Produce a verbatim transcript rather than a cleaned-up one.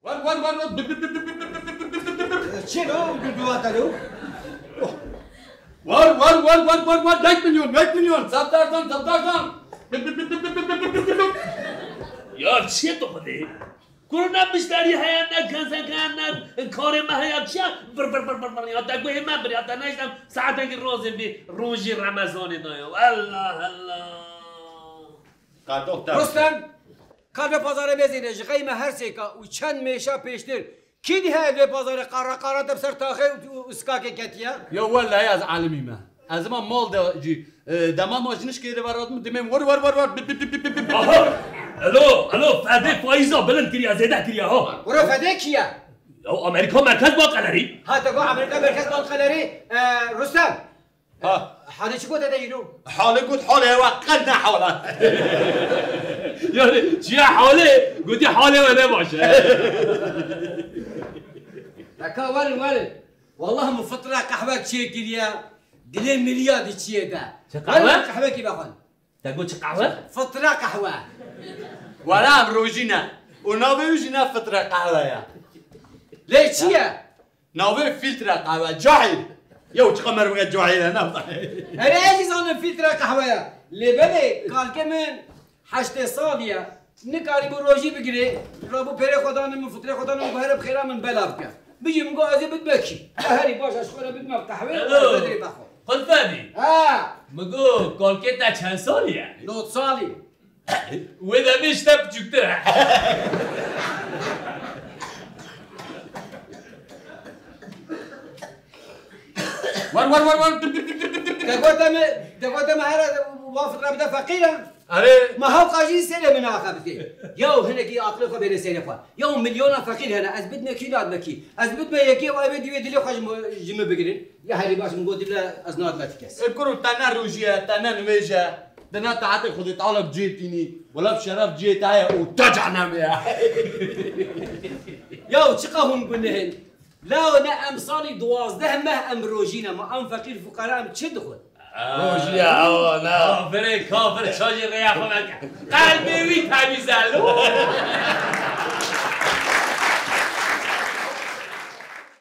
Var, var, var, var. Dip, dip, dip, dip, dip, dip, dip, dip, dip, dip. Çi lo? Du duata lo? Var, var, var, var, var, var. Yek milyon, yek milyon. Saptarsan, saptarsan. Dip, dip, dip, dip, dip, dip, dip, dip, dip. Ya çi tu xwedê? Kuruna müşterî heye, ne kesek heye, ne karê me heye, çi ye? Vir, vir, vir, vir, vir, ya te guhê me bir, ya te neştem saetekî rozê vî rojî Remezanê da ya. Allah Allah. Qatox te. Rustem, ka vê pazarê mezîne ji qey me her sêka û çend mêşa pêştir kî dî heye vê pazarê qara qara te bi ser taxê û, û, û skakê ketiye? Ya wellahî ez alimî me. Ez ma mal de jî, e, dema ma ji nişkê de verat min dimêm wer wer wer wer bip bip bip bip bip bip. Aha! Elo, elo, fedê faiza bilind kiriya, zêde kiriya ha. Were fedê kî ye? Ya Amerika Merkez Bank Qelerî. Ha te got Amerika Merkez Bank Qelerî, e, Rustem. Ha. Halê çi gote de îro? Halê got halê ewa qet ne hala. Yani çiya halê, gotî halê we ne baş e. Deka welin welin. Wallah min fitra qehwe çêkiriye. Dilê miriya di çiyê de. Çi qehwe? Welin qehwekî vexwin. Te got çi qehwe? Fitra qehwe. Wala em rojî ne. Û navê wî jî ne fitre qehwe ya. Lê çi ye? Navê filtre qehwe. Cahil. Yew çiqa mer bike cahil e ne. Erê ez jî zanim filtre qehwe ye. Lê belê kalkê min heştê salî ye. Nikarî bû rojî bigirê. Rabû pêrê xwe danim min, fitrê xwe danim min, got here bi xêra min bela bike. Bijî min got ez ê bidme kî. Herî baş ez xwe re bidme qehwê û ez vedrê bexwe. Qulfenî. Ha. Min got kolkê te çend salî ye? Not salî. Wê demê ji te piçûktir e. War war war war. Te gote me, te gote me here wa fitra bide feqîr e. Erê. Ma hewqa jî sêrê min axebitê. Yaw hinekî aqilê xwe bêne sêrê xwe. Yaw milyona feqîr hene. Ez bidme kî nadme kî. Ez bidme yekê û ev ê dî wê dilê xwe ji min, ji min bigirin. Ya herî baş min got dile ez nadme ti kes. E kuro te ne rojî ye, te ne nivêj e. Di ne taetê Xwedê Teala bi cihê tînî. Wela bi şeref cihê te heye û te cehnemê ye. Yaw çiqa hûn gunih in. Lawo ne em salî duwazdeh meh em rojî ne ma em feqîr fuqara em çi dixwin? Rojî ye, awa, ne. Kafirê kafir çajî rêya xwe veke. Qelbê wî temîz e lo.